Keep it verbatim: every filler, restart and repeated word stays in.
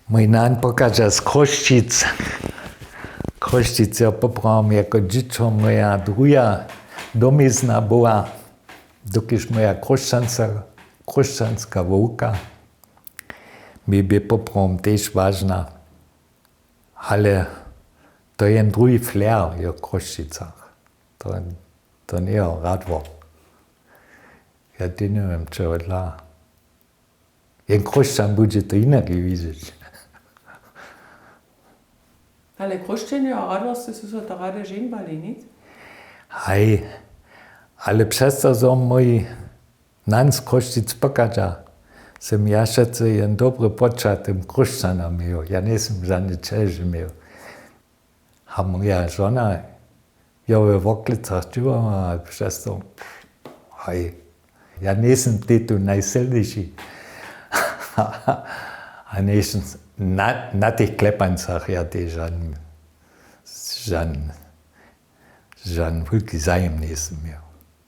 Mój nan pochadźa z Chrósćic. Chrósćic jo poprawom jako dźěćo moja druha domizna była, dokelž moja chróšćanska, chróšćanska wowka mi bě poprawom tež wažna. Ale to je jen druhi flair jo w Chrósćicach. To, to njejo Radwor. Ja tež njewěm, čehodla. Jen Chróšćan budźe to hinak widźeć. Ale Chróšćenjo a Radworscy su so to rady ženbali, nic? Haj, ale přez to, zo mój nan z Chrósćic pochadźa, sym ja wšetcy jen dobry poćah tym Chróšćanam měł. Ja njejsym žane ćeže měł. A moja žona jo we Worklecach dźěłała, a přez to, haj, ja njejsym tež tu najsylniši. A njejsym na, na tych klepańcach ja tež žan, žan, žan wulki zajem njejsym měł.